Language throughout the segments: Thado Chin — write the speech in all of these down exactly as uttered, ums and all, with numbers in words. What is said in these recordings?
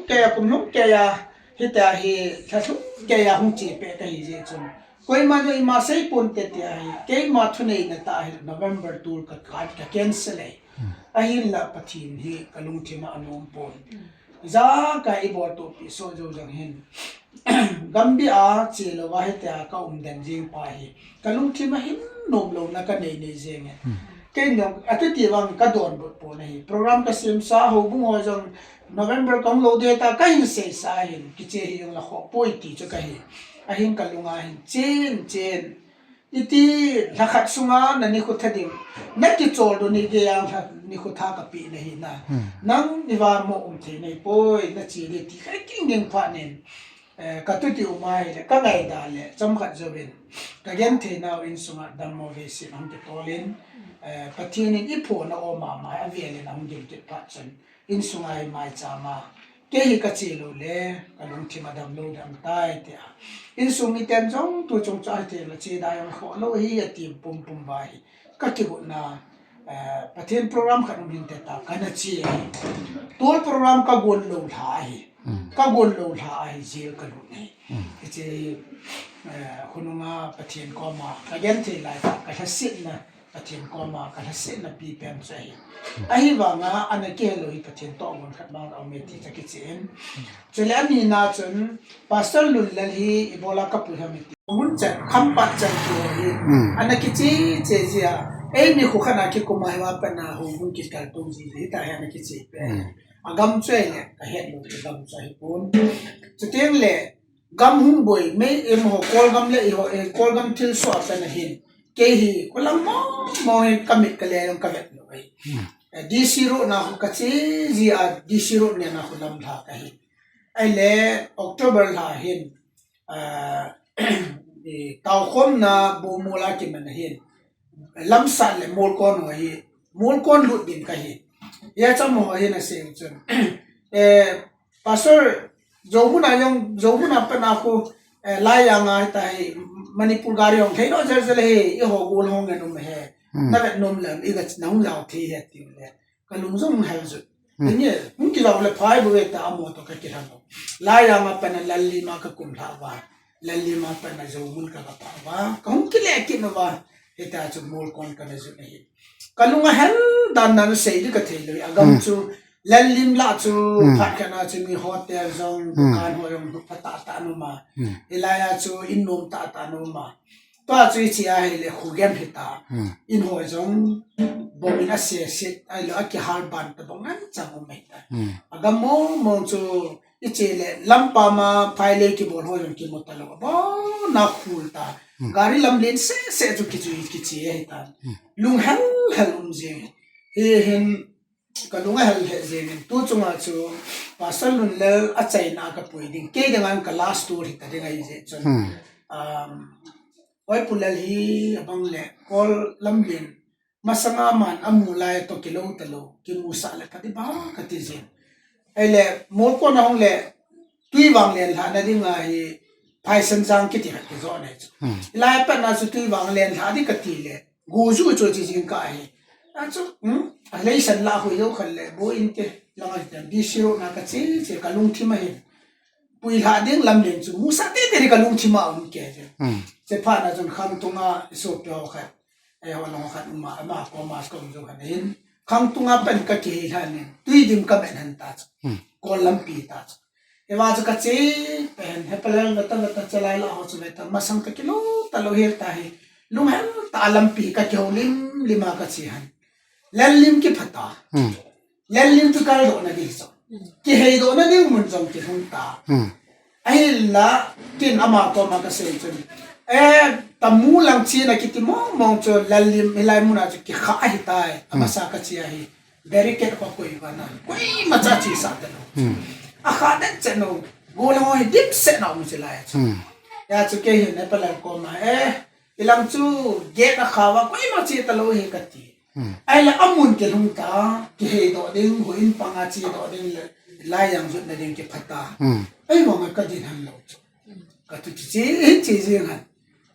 Kei a kum lhung kei a, hitia hi, lha lhung kei a hung che peh kahi jeh chun. Koima jong ima sei ponte tia hi, keima thuneina tah hi November tul ka, ka, ka cancel e. Ahinla Pathen hi ka lungthim a anom pon. Ijakai i boltoh pi soh jou jong hin. Gambih a che louva hitia ka um den jing pa hi. Ka lungthim a hin nom louna ka nei nei jeng e. Kei jong, ati ti vang ka donbut pon ahi. Program ka semsa, houbung ho jong November ka hung lou ding tia ka hin seisa hin, kiche hi jong la khoh poi ti chu kahi. Ahin ka lunga hin chen, chen. Iti lha khat sunga na nikho tha ding. Na kichol ding ni gei a lha nikho tha ka pe na hi na. Nang i va mo um thei nei poi, na che ding ti ka kinging phat in. Eh, ka tuti um ahile, ka ngaida le, chomkhat jouvin, ka genthei nau insunga dammo veiset hung kitol in, eh, Pathen in i phona o mama, avel in ahung dim kit phat chun, insunga hi maicham a, kei hi ka che lou le, ka lungthim a dam lou dam tai tia. Insung miten jong tu chung chu ahi thei la che da jong khoh lou hi ati pumpum va hi. Ka kigotna, eh, Pathen program khat um hinte tia, kana che ahi. Tua program ka gon lou lha ahi. Ka gon lou lha ahi, jail ka lut ahi. Hiche, eh, khonunga Pathen koma, ka genthei lai tah, ka lhasetna, Pathen koma, ka lhasetna pi pen chu ahi. Ahivanga, ana kihei lou hi Pathen toh gon khat bang a um e ti ka kichen. Chule anina chun, Pastor Lunlal hi ibola ka pui ham iti. Mun chan, khampat chan ti hi. Ana kiche che jia. Ei mi khu khana kikum a hi va pana hu mun kikal tung ji hi ta hi ana kiche pe. Agam chu le, ka het lou gam chu hi pon. Chuteng le, gam hung boi, mei em ho, Kolgam le i ho, eh, Kolgam thilsoh a pana hin. Kei hi, kolang mo, mo hi ka mit ka le jong ka vet lou ahi. Eh, D C road na khu ka che ji a, D C road ne na khu lam lha ka hi. Ahile October lha hin, ah, eh, taokhomna Bumula kiman ahin. Lamsat le Molkon ho hi, Molkon lut ding kahi. Hia cham ho hin asei chun. Eh, Pastor, Joumuna jong, Joumuna pana khu, eh, Laijang a hita hi, Manipur gari jong thei lo jel jel hi, i ho gol hong ngen um he. Na vet nom le, i ga na hung jao thei he ti le. Ka lung jong hel jut. Ni, hung kila le phai bu ve ta amo to ka kilang. Laijang a pana Lallim a ka kum lha va. Lallim a pana Joumun ka ga pa va. Ka hung kile kit no va. Hita chu Molkon ka na jut ahi. Ka lung a hel dan nan sei di ka thei lo. Agam chu Lallim la chu phat kana chu mi hotel jong, dukan ho jong, phat ta ta no ma. Hilai a chu in nom ta ta no ma. Tua chu i che ahile khu gem hita. In ho jong bong in a se sit, ahile a kihal ban ta bong an chang um hita. Agam mong mong chu i che le lampa ma phai le kibol ho jong kimu ta lo. Bo na khul ta. Gari lam len se se chu kichu kiche hita. Lung hel hel um jeng. Hi hin ka lung a hel hel jeng in. Tu chunga chu Pastor Lunlal a chaina ka pui ding. Kei ding an ka last tour hita ding ahi jeh chun. Um, Oi Pu Lal hi abang le, Kol lam lin, masanga man amu lai to kilou talou, kimusah le phat iba kati jin. Ahile, Molkon a hung le, Tuivang len lhah na ding ahi, Phaisanjang kiti khat kijoh nei chu. Hilai a pat na chu Tuivang len lhah di kati le, go ju chu chi jing ka hi. A chu, hmm? A leisan la hui lo khat le, bo in te, lang a hitan, D C road na ka che, che ka lungthim a hin. Pui lhah ding lam len chu, musah tete di ka lungthim a um ke je. Che phat na chun khang tunga i sopi ho khat, eh, ho long khat um a, ama ko mas ko um jo khat hin. Khang tunga pen ka kihei lhan in, Tuidim ka men han ta chu. Kol lampi ta chu. Eva chu ka che pen, he palal na ta na ta chalai la ho chu ve ta, masang ka kilo ta lo hel ta hi. Lung hel ta lampi ka kihou lim lim a ka che han. Lallim kiphat ta. Lallim chu kal doh na ding chu. Kihei doh na ding mun jong kilhung ta. Ahinla, kin ama koma ka sei chun. Eh, tamu lang chi na kiti mong mong chu Lallim hilai mun a chu kikha ahi tai. Amasa ka che ahi. Barricade ko koi vana. Koima cha che sa ta lo. A kha den che no. Go lang ho hi dim se na um che lai chu. Ya chu kei hin e palal koma. Eh, ilang chu gate a kha va koima che ta lo hi ka ti. Ahile amun kilhung ta, kihei doh ding, hu in panga che doh ding le, Laijang jot na ding kiphat ta. Ahivang a ka din han lo chu. Ka tu chi chi, chi jing han.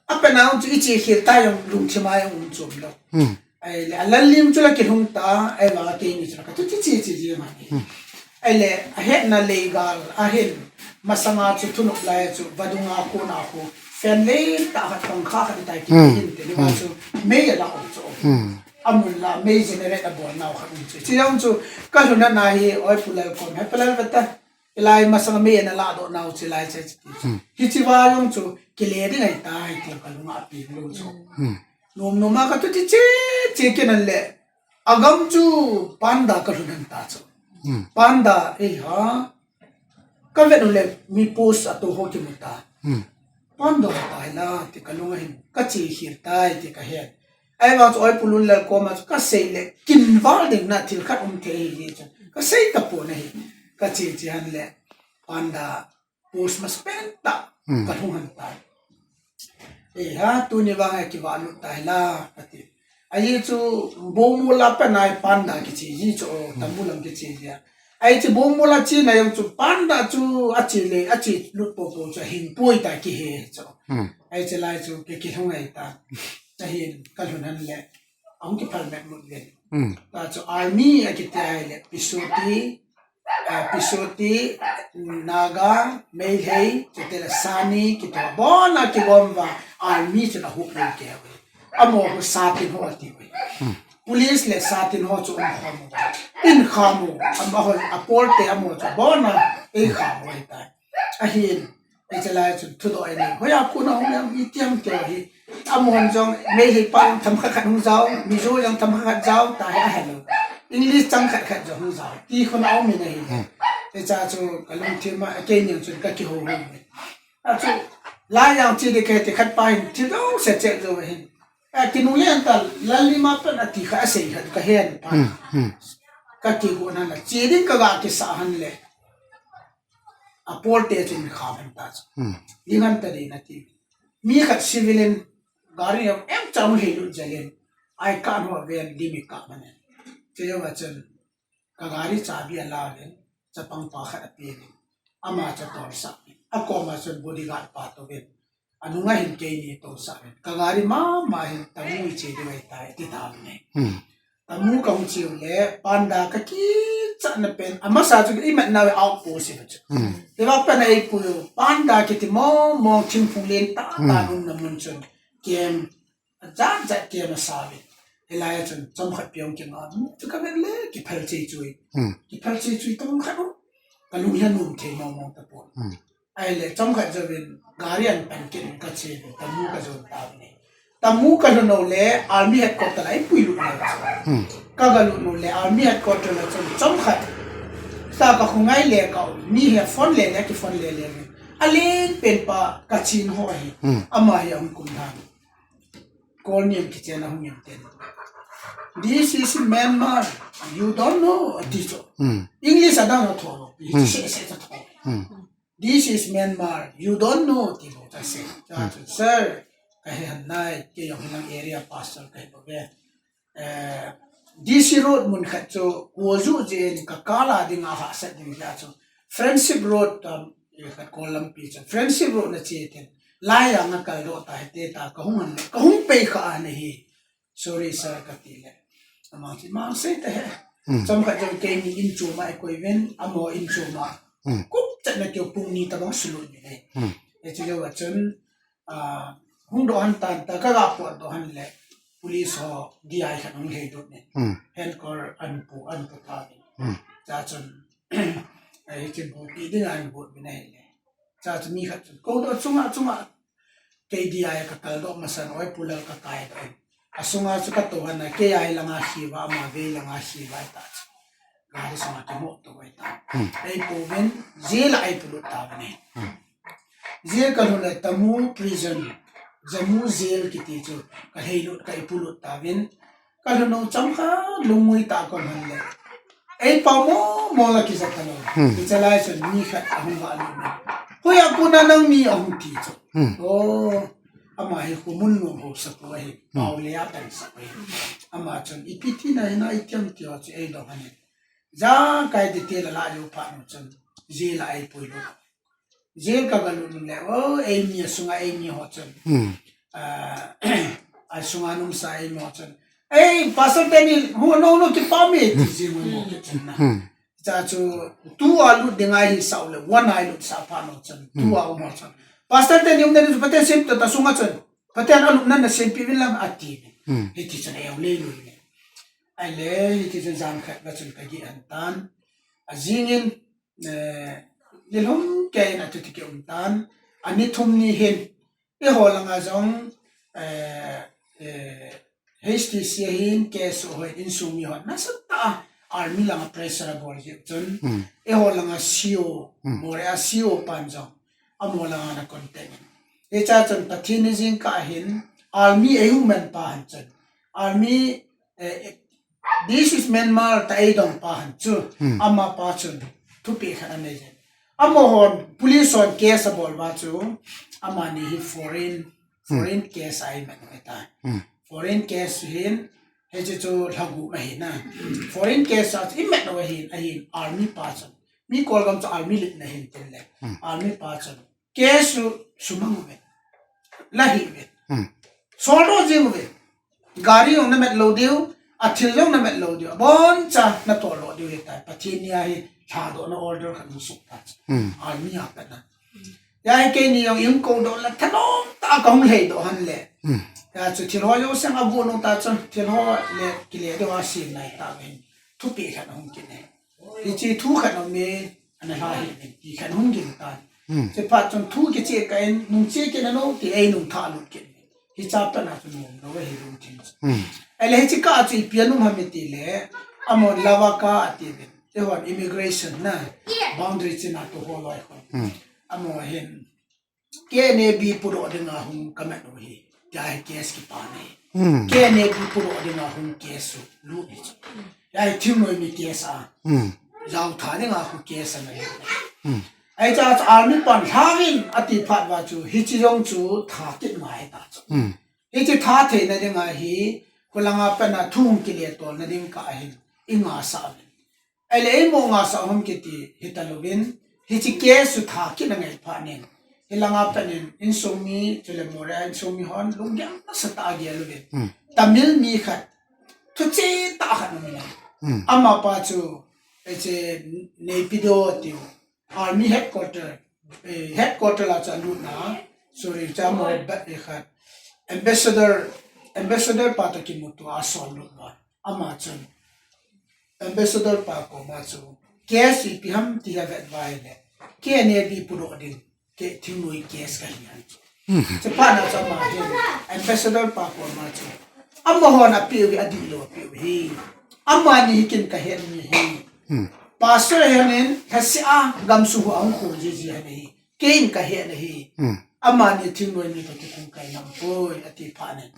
A pe na chu i che khel ta jong lungthim a jong um chom lo. Ahile, a Lallim chu la kilhung ta, ahivang a keini chu la ka tu chi chi, chi jing han. Ahile, Hetna leigal ahin, masanga chu thunop lai chu vadunga kona khu fan lentah khat pangkha khat tai kihin te ni chu mei ala um chu. Amun la mei generate abol nau khat um chu. Chi jong chu ka lhun na hi oi pulal kom he pulal vata. Ilai masanga mei ana la do nau chi lai che chi. Hichi va jong chu kile ding ai tai ti ka lunga pi lo chu. Nom nom a ka tu ti che che ke nan le. Agam chu Panda ka lhun han ta chu. Panda e ha. Ka vet u le mi post a to ho ki mu ta. Panda tai la ti ka lunga hin ka chi khir tai ti ka het. Ai va chu oi pulun le koma chu ka sei le kin val ding na thil khat um thei hi chu. Ka sei ta po na hi. Ka chi chi han le Panda post mas pen ta ka lhung han ta. E ha, tuni vang e kiva lut tai la ka ti. Ai chu Bomula pen ai Panda kichi ji chu Tambulam kichi ji. Ai chu Bomula chi na jong chu Panda chu a chi le a chi lut po po chu hin pui ta ki he chu. Ai chu lai chu ke ki lhung ai ta. Cha hin ka lhun han le. Ahung ki phal met mut ven. Ta chu army a ki ti ai le Pisoti, Pisoti, Naga, Meitei, chutile Sani, kiti abon a kigom uva, army chun ahup lou kei uve. Amaho Satin ho ati uve. Police le Satin ho chu um khom uve. In kham u, amaho, a pawl te amaho chu abon a, ei kham uve tai. Ahin, Hiche lai chun thudoh a nei. Hoiya kona hung em itiam keu hi. Amahon jong Meitei pa jong themkhat khat hung jao, Mizo jong themkhat khat jao, ta hi ahelou. English chang khat khat jong hung jao. Ti khun a um in ahi. Hiche chu ka lungthim a, keini chun ka kihou hou in. Achu, lai jong chi ding kahi ti khat pa hin, thil jouse check jou hin. A kinung len ta, Lalima pen ati kha asei khat ka hen pa. Ka kigon han a, chi ding ka ga kisa han le. A pawl te chun kham han ta chu. Lim han ta ding ati. Mi khat civilian gari em em chang hei lut jal in. Ai ka no ven lim i ka man. Che yo chun ka gari chabi ala ven. Chapang pa khat api ven. Ama cha tol sa. A koma chun bodyguard pa to ven. Anunga hin keini to sa ven. Ka gari mama hin Tamu i che ding ahi tai ti ta ne. Tamu ka hung chiu le, Panda ka kichat na pen. Amasa chu i mat na ve outpost i chu. Te va pen ei pu Panda kiti mong mong thingphung len ta ta nun na mun chun. Kem, a jat jat kem a sa ve. Hilai a chun, chomkhat piong ki nga, chu ka vet le, ki phal chei chui. Ki phal chei chui tong khat u. Ka lung hian um thei mong mong ta pon. Ahile, chomkhat jouvin, gari an pan kit in ka che, Tamu ka jon ta ni. Tamu ka lhun u le, Army Headquarter la, i pui lut na. Ka ga lut u le, Army Headquarter la chun, chomkhat. Sa ka khungai le ka, mi he phone le le, ki phone le le. A len pen pa, ka chin ho hi. Ama hi a hung kum dan. Kol niam kichen a hung niam ten. This is Myanmar. You don't know. Ati cho. English a dang a tho lo. Pi se se ta tho. This is Myanmar. You don't know. Ti lo ta se. Ta chu, sir. Ka he han nai. Ke yong hilang area pastor ka he bo ve. Eh, D C Road mun khat chu. Ko ju je ni ka kala ding a ha sa ding ya chu. Friendship Road, um, Khat Kawl lampi chu Friendship Road na che ten. Lai a nga kal doh ta hite ta ka hung an le, ka hung pei kha a na hi. Sorry sir ka ti le. Ama chi ma sei ta he. Chomkhat jong keini in chu ma e koi ven, amo in chu ma. Kup chat na keu pung ni ta bang sulut ni le. E chu le wa chun, a, hung doh han tan ta ka ga pot doh han le. Police ho D I khat hung hei doh ni. Hen kor an pu, an pu ta ni. Cha chun, Ai, hiche bu pi ding a an bu pi na hi le. Cha chu mi khat chun, ko doh chunga, chunga. K D I ka kal doh masan, oi pulal ka kai doh. A sunga chu ka to han a, K I langa khiva, ama vei langa khiva ta chu. Gari sunga ki mo to oi ta. Ei pu vin, jail a ei pulut ta vin. Jail ka lhun le Tamu prison, Jamu jail kiti chu, ka heilut ka ei pulut ta vin. Ka lhun u chomkhat lungngui ta kon han le. Ei pa mo mo la kijat ta lo. Hiche lai chun mi khat ahung va lu na. Hoiya kona nang mi ahung ti chu. O, ama hi khomun nom ho sa pu ahi. Pau le a tan sa pu ahi. Ama chun ipi ti na hi na itiam ti ho chu ei dong han e. Ja kai ti ti la la yo pa no chun. Jail a ei pui lo. Jail ka ga lut le, o, ei mi a sunga ei mi ho chun. A, a sunga nung sa ei mi ho chun. Ei, Pastor Daniel, hu no no ki pa mi ti ji mo mo ki chun na. Cha chu, tu a lut ding ahi sao le, one a lut sa pha no chun, tu a um chun. Pastor te ni um den chu Pathen sem ta ta sunga chun. Pathen a lut nan na sem pi vin lang ati. Hiti chun eu le lu le. Ai le, hiti chun jan khat va chun ka gi an tan. A jingin, eh, ni lhom ke in a tu ti ke um tan. A ni thum ni hin. Eiho langa jong, eh, eh, H T C hin case ho insung mi ho nasatah a army langa pressure a bol jeh chun. Eiho langa C O, Moreh a C O pan jong. Amaho langa na contact. Hicha chun Pathen ni jingkah hin army ei human pa han chun. Army, eh, eh, this is Myanmar ta ei dong pa han chu. Ama pa chun thupi khat anei jin. Amahon police hon case a bol va chu. Amani hi foreign, foreign case a i met u ta. Foreign case hin, hiche chu lhagu ma hi na. Foreign case a chu i met u ahin, ahin army pa chun. Mi Kolgam chu army lit na hin tin le. Army pa chun. Case chu sumang uve. La hi uve. Soldo jing uve. Gari jong na met lou diu, a thil jong na met lou diu. Abon cha na tol lou diu hitai. Pathen ni a hi lhadohna order khat hung suk ta. Army a pat na. Ya hi keini jong in ko doh la thanom ta ka hung lhei doh han le. Ya chu thil ho jong sang a bu no ta chu thil ho le kile diu a sin nai ta ve. Thupi khat hung kine. Hiche thu khat um e, ana lha hi, ti khat hung ging tan. Hiche phat chun thu kiche kah in, nung che kit na no, ti ei nung tha lut kit. Hicha pat na chu nom lou hi lung thim chu. Ahile hiche kah chu ipi a nom ham i ti le, amahon Lavaka ati ve. Eihon immigration na, boundary chin a tu ho loi ho. Amaho hin, K N A B pudoh dinga hung ka met u hi. Tia hi case kipa nei. K N A B pudoh dinga hung case u lut hi chu. Tia hi thingnoi mi case a. Jao tha dinga khu case a na lut. Ai cha cha army pan lhangin ati phat va chu hiche jong chu tha kit ngai ta chu. Hiche tha theina dinga hi khulanga pat na thu hung kile tolna ding kah hin i ngasa uvin. Ahile ei mo ngasa hom kiti hita louvin, hiche case chu tha kit na ngai phat nin. Hilanga pat nin, insung mi, chule Moreh a insung mi hon, lunggel nasatah a gel uvin. Tamil mi khat, thuche tah khat um in. Amapa chu, hiche Naypyidaw tiu, army headquarter, eh, headquarter la chu alut na, sorry, cha mo bat e khat, ambassador, ambassador pa to kimuto a sol lut ba. Ama chun, Ambassador pa koma chu, case ipi ham ti hi avet uva ahile, K N A B pudoh ding, ke thingnoi case kahi ahi chu. Chuphat na chu ama hin, Ambassador pa koma chu, amahon apeh u hi, adihlou apeh u hi. Amani hi ken kahet mi ahi. Pastor hi ahin, lhaseh a gamsung ho ahung khol jiji ahi. Keiin kahet ahi. Amani thingnoi mi toh kikung kahi ngam poi, ati phat nin.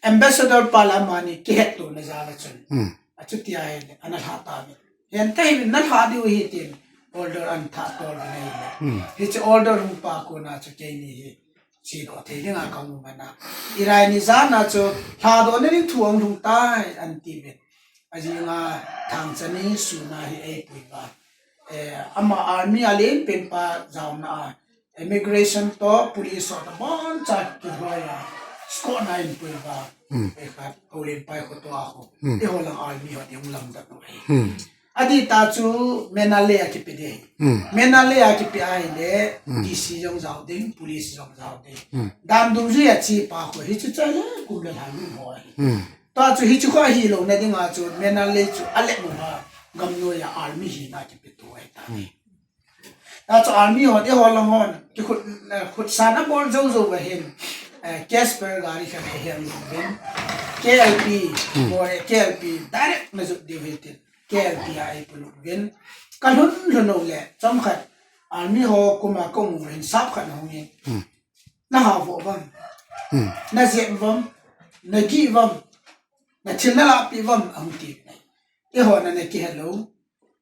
Ambassador pa le amani kihetto na jal a chun. Achuti ahile, ana lha ta uvin. Hita hi na lha diu ahi tin, order ana tha tol uvin ahile. Hiche order hung pa kona chu keini hi, chedoh thei dinga kamu mana. Irai ni jan a chu, lhadoh na ding thu ahung lhung tai, ana ti uvin. Ajing a thangcha ni sun a hi eipui uva. Eh, ama army a lenpen pa jaona a, immigration toh, police toh, abonchan kilhoi a, escort na eipui uva. Eh, khat, Houlen pai khoto a ho. Eiho lang army ho ding lamdang u ahi. Adih tah chu Manali a kipe ding. Manali a kipe ahile, D C jong jao ding, police jong jao ding. Dan dungjui a che pa ho, hichu chu le kum le lha lhung ho ahi. Tua chu hichu kho hilou na dinga chu Manali chu alep uva gamnoi a army hina kipeto ahitai. Tua chu army hon, eiho lang hon, kikhut, eh, khutsan abol jou jou uva hin, eh, Casper gari khat ahin lhung uvin, K L P, Moreh K L P direct na jot diu ahi tin, K L P a eipuilut uvin, kalhun lhun u le, chomkhat, army ho koma kaum u hin, sap khat ahung in, Na hao vo uvam. Na jep uvam. Na gih uvam. Na thil na lahpeh uvam, ahung ti. Eiho na na kihe lou.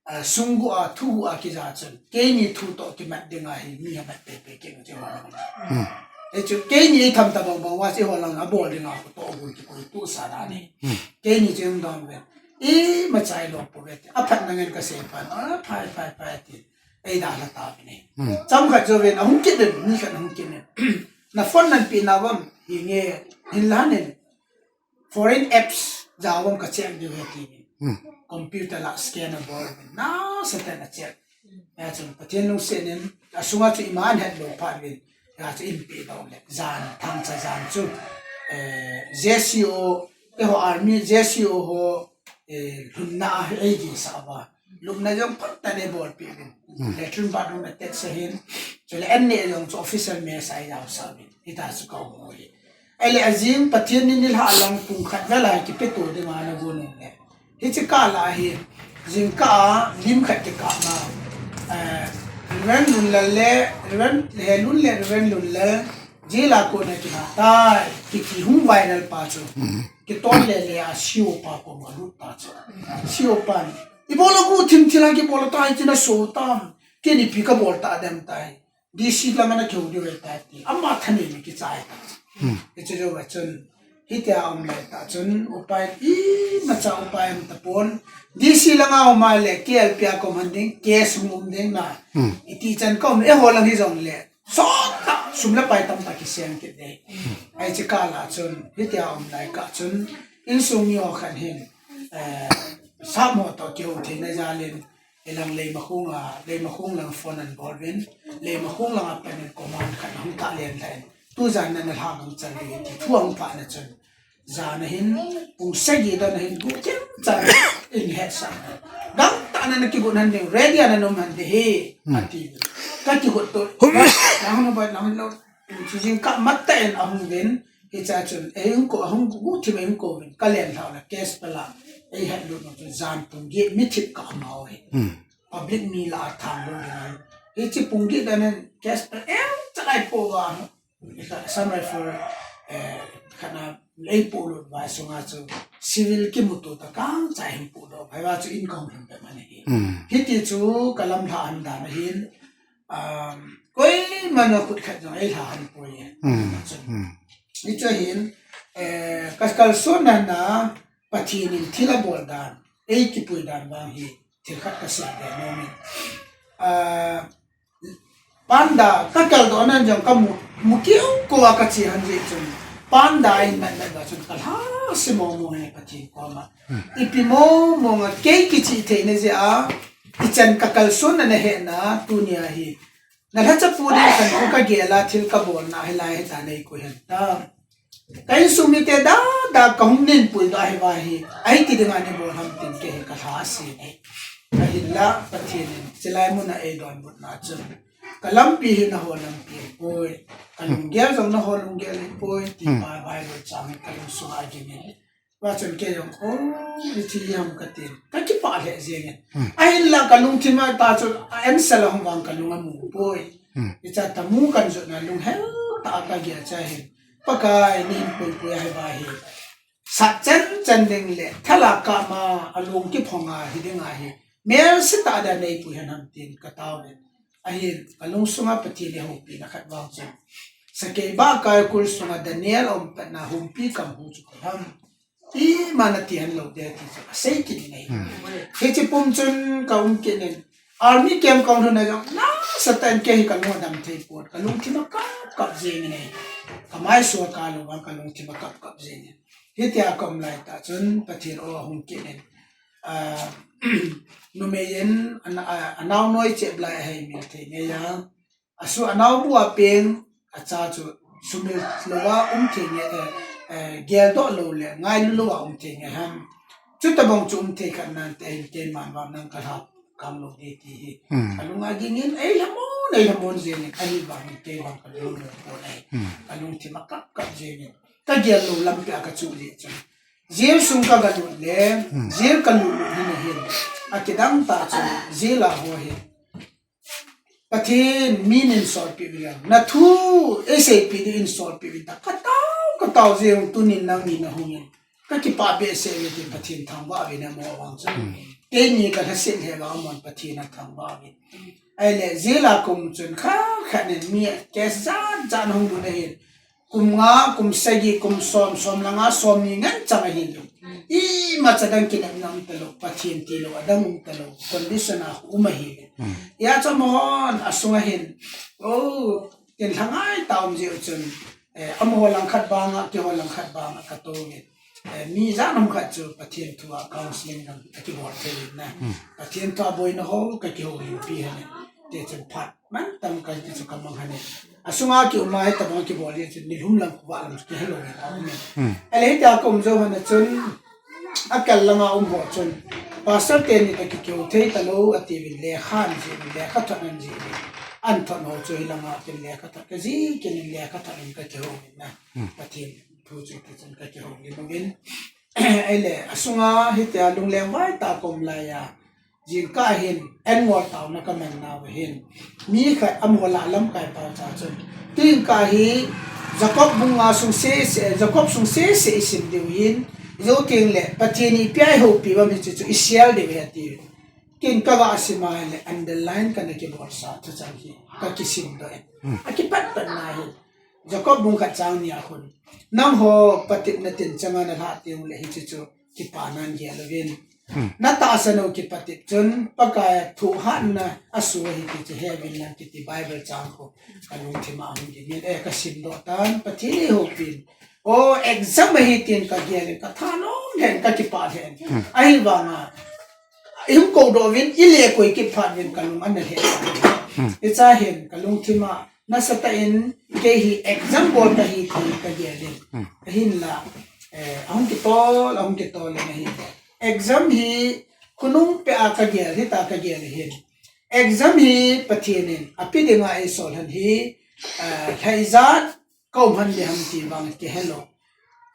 Ah, sung guh a, thu guh a kija chun. Keini thu toh kimat ding ahi, mi ha mat pepe keng chu eiho na. Hichu, keini ei tham ta bang bang uva chu eiho lang abol ding a, toh gun kikoi tu sa na ni. Keini chu um dong ve. Ima chai lou po ve. Aphat na ngen kasei pan. Ah, phai, phai, phai ti. Ei dalha tauvin ahi. Chomkhat jouvin, ahung kit in, mi khat ahung kit in. Na phone nan peh nauvam, hinge, hinla nin. Foreign apps, jao uvam ka check diu ahi tin. Computer lah scan abol uvin, nasatah in acheck. Hia chun Pathen lungset in, asunga chu iman het lou phat uvin. Hia chu inpi dong le, jan, thangcha jan chu, eh, J C O, eiho army, J C O ho, eh, lhunna a eigin sah uva. Lupna jong phatah in eibolpeh uvin. Latrine bathroom attached ahin. Chule an neh jong chu official mess a eijaosah uvin. Hita chu kaum u ahi. Ahile ajing Pathen in nilhah lang pung khat vel a kipeto dinga nagon u le. Hiche kah lah a hi, jingkah a lim khat kikah ma, eh, Reverend Lunlal le, Reverend Helun le Reverend Lunlal, jail a kona kila tai, kiti hung viral pa chu. Kiton lele a C O pa koma alut ta chu. C O pan, ibol a guhthim thil a kibol tai ti naso tam. Ken ipi kabol ta dem tai. D C langa nakihou diu ahitai ti. Ama thaneina kichai ta. Hiche jouva chun, hitia aum lai tah chun, upai imacha upai um tapon. D C langa um a le, K L P a kaum han ding, case hung um ding na. Iti chan kaum, eiho lang hijongle. Sottah, sum le pai tamtah kiseng kit ding. Hiche kah lah chun, hitia aum lai kah chun, insung mi ho khat hin, eh, sap ho toh kihou theina jal in, Ilang Leimakhong a, Leimakhong lang phone anabol uvin, Leimakhong langa pan in command khat ahung tahlen lhah in, tujan nana lhah gangchal ding ti thu ahung phah na chun, jan ahin, pung sagi don ahin, guhthim chan in hetsah. Gangtah nana kigot han ding, ready a nana um han ding ahi, ati. Kakihot to, lang hon bai, lang hon lou. Chu jingkah matah in ahung uvin, hichea chun, eihung kou, ahung guhthim eihung kou uvin, kalen lhah le case pela, eihet lut u chu jan pung get mi thip kah ama u ahi. Public mi lah a thang lou ding ahi. Hiche pung get dan in case pela, em, chalai po uva, Assam Rifle, eh, khat na eipolut uva sunga chu, civil kimuto tah kangchai hin podoh, hiva chu in kahung lhun peh man ahi. Hiti chu kalam lhah han dan ahin, Um, koiman akhut khat jong eilha han poi e. Chun. Hichu hin, eh, ka kalson na na Pathen in thil abol dan, eikipui dan vang hi, thil khat kasei be nom in. Ah, panda, ka kaldoh nan jong kamu, mu kiu ko a kache han jeh chun. Panda in nan nan ba chun kalhase momo e Pathen koma. Ipi momo nga kei kichih theina jeh a, ichan ka kalson na nahetna, tunia hi. Nalhacha pu ding khan kagel a thil kabolna hilai hita neikoi hen ta. Ka insung mite dada kahung ninpui doh ahi va hi. Ahi ti dinga neibol ham tin kei hi kalhase e. Ahinla Pathen in chilai muna eidonbutna chun. Ka lampi hi naho lampi ahipoi. Ka lunggel jong naho lunggel ahipoi. Ti pa Bible chang hi kalungsunga agim in. Vachun kei jong, oh, hiche hi ham katin. Kakipah lheh jeng in. Ahinla kalungthim a ta chu, a answer ahung vang kalung amu poi. Hicha tamu kan jotna lunghel tah a kagel cha hin. Pakai neihin puipui ahi va hi. Sat chan chan ding le, thala kama alung kiphong a hi ding ahi. Melse tah dan neipui hen ham tin katao in. Ahin, kalungsunga Pathen eihoupina khat vang chu. Sakei bahkai kul sunga Daniel aum petna humpi kam hu chu koi ham. Iman ati hen lou ding ti chu asei kit in ahi. Hiche pum chun ka um kit in army camp kahung lhun a jong nasatah in kei hi kalung adam thei pon, kalungthim akap kap jeng in ahi. Kamai suak a lou vang kalungthim akap kap jeng in. Hitia ka um lai tah chun Pathen o ahung kit in, ah, numei in ana, a, anao noi chep lai ahei mil thei ngei a. Asu anao bu a peng acha chu sumil louva um thei nge, eh, eh, geldoh lou le ngailu louva um thei nge ham. Chutabang chu um thei khat nante hin keiman vang nang kalha kang lou ding ti hi. Kalung aging in, ei lhamon, ei lhamon jeng in, ahi vang in kei vang kalung lou pon ahi. Kalungthim akap kap jeng in. Kagel lou lampi a kachuh jeh chun. Jail sung kagalut le, jail kalut lut hin ahin. Akidang tah chun, jail a ho hin. Pathen min in solpeh uvin lang. Na thu eiseipeh ding in solpeh uvin ta. Katao, katao jeng tunin nangni nahung in. Kakipah behseh uve tin Pathen thangvah uvin amaho vang chun. Keini kalhaset lheh vang amahon Pathen athangvah uvin. Ahile jail a kaum chun khat khat nin mi case jat jat ahung lut ahin. Kum nga, kum sagi, kum som, som le nga, som ni ngen chang ahi. Imacha dang kinepna um talou, Pathen tilou, adang um talou, condition a um ahi. Hijeh chun amahon, asunga hin, oh, kin lhangai tah um jeh u chun, eh, amaho langkhat banga, keiho langkhat banga katou in. eh, mi jan ham khat chu Pathen thu a counseling dang akibol thei in na. Pathen thu a boina ho kakihoulimpi hane. Tichun phat mantam kati chu kamang hane. Asunga kium a hitabang kibol in chun nilhum lang khovah lam chu kihelou in aum in. Ahile hitia kaum jou hana chun, akal langa um ho chun, Pastor teni kakikihou thei talou, atiuvin lekha anajih in, lekhathot anajih in. Anthot ho chu hilanga tin lekhathot kajih kit in lekhathot in kakihou in na. Pathen thu chu tichun kakihoulim uvin. Ahile, asunga hitia lungleng vai tah a kaum laiya, jingkah hin, engol taona kaman nauva hin, mi khat amaho lah lamkai pao cha chun, tujingkah hi, Jacob bung nga sung sese, Jacob sung sese isim diu hin, jou tengle, Pathen in ipi a ihoupi uvam hiche chu isel diu ahi atiuvin. Ken kaga sim a ahile, underline kana kibolsah thuchang hi, kakisimdoh in. Akipatpatna hi, Jacob bung khat chang ni a khun, nangho patepna tin changa nalhah tengle hiche chu kipana nagel uvin. Natahsan u kipatep chun, Pakai a thohhatna asoh ahi ti chu heuvin lang kiti Bible chang khu kalungthim a ahung dingin, eh, kasimdoh tan, Pathen in eihoupin. O, exam ahi tin kagel in, kathanom lheh in, kakipah lheh in. Ahivanga, ihung koudoh uvin, ile koi kit phat uvin kalung ana lheh tan. Hichea hin kalungthim a nasatah in kei hi exam bol kahi ti kagel in. Ahinla, eh, ahung kitol, ahung kitol in ahi. Exam hi khonung peh a kagel, hitia kagel ahin. Exam hi Pathen in ape dinga eisol lhon hi, eh, lhaijat kaum lhon ding ham ti vang kihelou.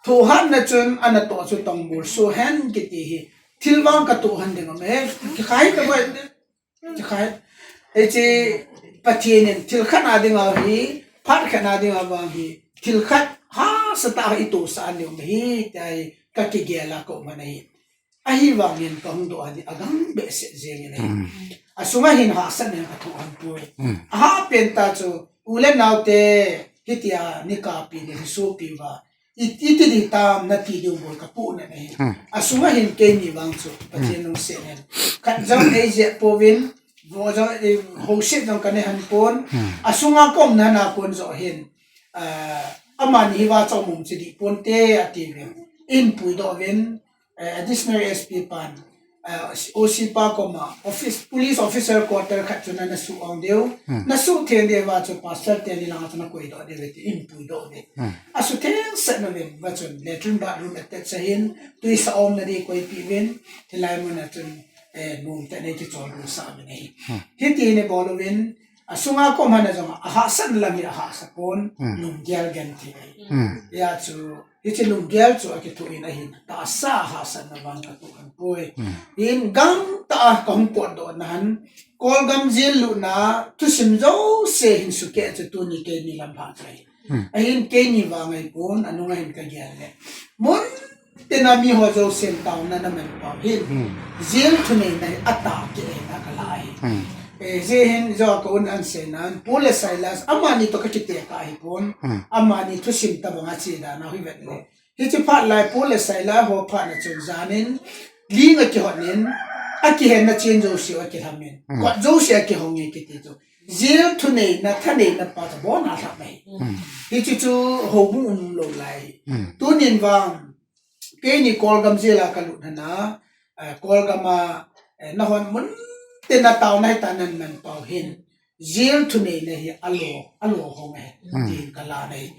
Thohhatna chun anatoh chu tongbul soh hen kiti hi. Thil vang katoh lhon ding ham, eh, kikhai tabang, kikhai. Hiche Pathen in thil khat a dinga hi, phat khat a dinga vang hi, thil khat hahsatah a itohsah diu ahi, tia hi kakigel a kaum lhon ahi. Ahivangin kahung doh a hi agang behseh jengin ahi. Asunga hin hahsatna kathoh lhon poi. Ahahpen tah chu, u le naote, hitia nikapi nilhisopi uva, i, iti ding tam nati diu bol kapohna ahi. Asunga hin keini vang chu, Pathen lungset in, khat jong eijep pouvin, vo jong, eh, houset jong kanei lhon pon. Asunga kaumna a kon joh hin, ah, amani hi vachom um che dih ponte atiuvin. Eipuidoh uvin, eh, Additional S P pan, eh, O C pa koma, office, police officer quarter khat chu nana suh ong diu. Nasuh theng diu va chu pastor teni langa chu nakoidoh diu ti eipuidoh uvin. Asuh thengsel uvin, va chun latrine bathroom attach ahin, tui sa umna ding koipeh uvin, hilai mun a chun, eh, nomtah in eikichol ding sah uvin ahi. Hiti hin eibol uvin, asunga kaum lhon a jong ahahsatna lam hi ahahsa pon, lunggel genthei ahi. Hijeh chun, hiche lunggel chu akithoh in ahin, tahsa a hahsatna vang katoh lhon poi. Hin gangtah a kahung potdoh na hin, Kolgam jail lutna, thusim jouse hin sukeh chu tuni keini lam lhah chu ahi. Ahin keini vang ahipon, anunga hin kagel le. Mun tina miho jousen taona naman pau hin. Jail thuneina hi atah kei na kala ahi. Eh, hijeh hin jou a ka un an seinan, Paul le Silas, amani toh kakiteka ahipon. Amani thusim tabang a che dan a hi vet le. Hiche phat lai Paul le Silas ho phatna chun janin, ling akihot in, akihenna chen jouse akilhamin. Kot jouse akihong e kiti chu. Jail thuneina, thaneina pa chu abon a lhah ahi. Hiche chu houbung umlou lai. Tunin vang, keini Kolgam jail a kalut lhon a, eh, Kolgam a, eh, nahon mun tina taona hita nan man pau hin. Jail thuneina hi alo, alo hong ahi. Tin kala ahi.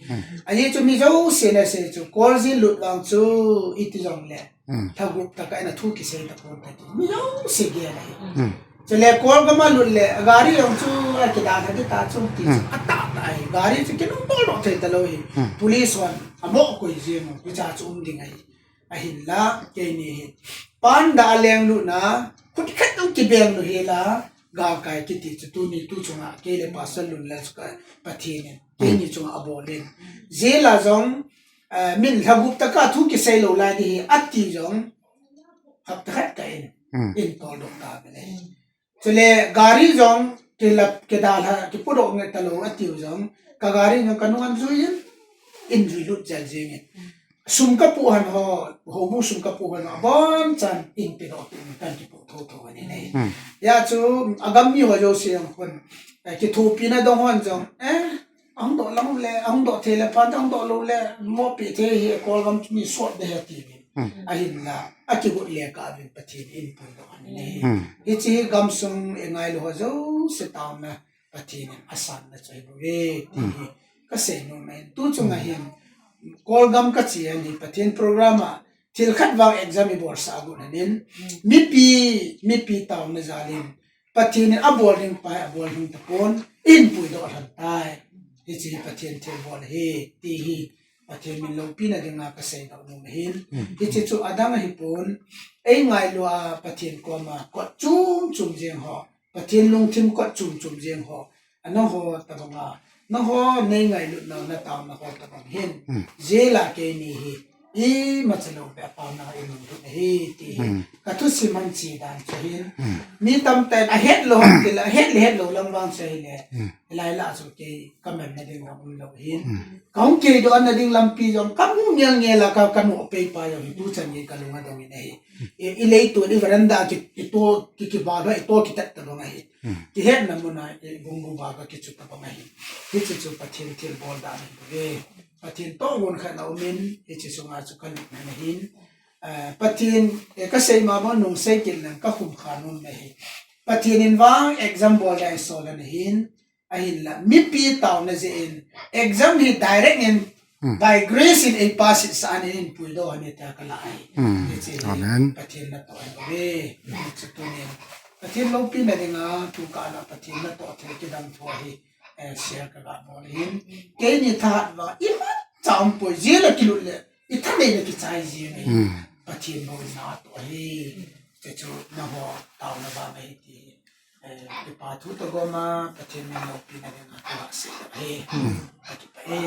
Ajeh chu mi jousen asei chu, Kol jail lut vang chu, iti jongle. Lhagup tah a ina thu kisei tapon kati. Mi jouse gel ahi. Chule Kolgam a lut le, gari jong chu akidalha ding ta chu ti chu. Atah tah ahi. Gari chu kinung toldoh thei talou ahi. Police hon, amo koi jeng u, hicha chu um ding ahi. Ahinla, keini hi. Panda a lenglutna, khut khat jong kibeng lou hela, galkai kiti chu tuni tu chunga, kei le Pastor Lunlal chu ka Pathen in, keini chunga abolin. Jail a jong, eh, min lhagup tah a thu kisei lou lai ding ahi, ati jong, hapta khat ka in, in toldoh ta bele. Chule gari jong kilap, kidalha, kipudoh nge talou atiu jong, ka gari jong kanung an jui in, in jui lut jel jeng in. Sum kapoh lhon ho, houbung sum kapoh lhon ho, abonchan in pedoh tu in kan kipoh thotho ahi. Hijeh chun, agam mi ho jouse jong khun, eh, kithopina dong hon jong, eh, ahung doh lang le, ahung doh thei le, phan ahung doh lou le, mopi thei hi, Kolgam mi sot de he ti. Ahinla, akigot le kah uvin Pathen in puidoh ahi. Hiche hi gamsung i ngailu ho jouse taona Pathen in asanna chu ahibouve ti hi kasei nom ahin. Tu chunga hin, Kolgam kache ahin, Pathen program a thil khat vang exam i bolsah agot ahin. Mipi, mipi taona jal in Pathen in abol ding pa hi abol hung tapon, in puidoh lhon tai. Hiche hi Pathen thilbol ahi ti hi Pathen min loupina dinga kasei doh nom ahin. Hiche chu adang ahipon, ei ngailu a Pathen koma kot chom chom jeng ho, Pathen lungthim kot chom chom jeng ho, nangho tabanga, nangho nei ngailutna, na taona ho tabang hin, jail a keini hi imacha lou beh a paona i lunglut ahi ti hi kathusim ahin che dan chu ahin. Mi tamtah in ahet lou ham tile, ahet le het lou lang vang chu ahile, hilai lah chu kei kamanna ding jong umlou ahin. Kahung keidohna ding lampi jong kamu ngel ngel a ka, kanoh pei pa jong hi tuchan gei kalung adong in ahi. I, i leitol, i veranda ki, kito, ki, kibal ho, ito kitat tabang ahi. Kihetna muna, i bungbu ba ka kichu tabang ahi. Hiche chu Pathen thilbol dan ahi. Pathen toh gon khat na umin, hiche sunga chu kalupna ahin. Eh, Pathen, eh, kasei ma bang nung sei kit leng kakhum kha nom ahi. Pathen in vang exam bol ding asol ahin. Ahinla, mipi taona jeh in, exam hi direct in, by grace in ei pass sah ahin, puidoh ahi tia kala ahi. Hiche hi Pathen natoh ahi. Hiche tunin, Pathen loupina dinga, tukah la Pathen natoh thil kidang thu ahi, eh, share kaga bol ahin. Keini thahat uva, imacha umpoi, jail a kilut le, i thaneina kichai jeng ahi. Pathen bou in natoh ahi. Hiche chu nangho taona vang ahi ti. Eh, kipa thu toh gom a, Pathen min loupina dinga, tua sei ahi. Akipah e,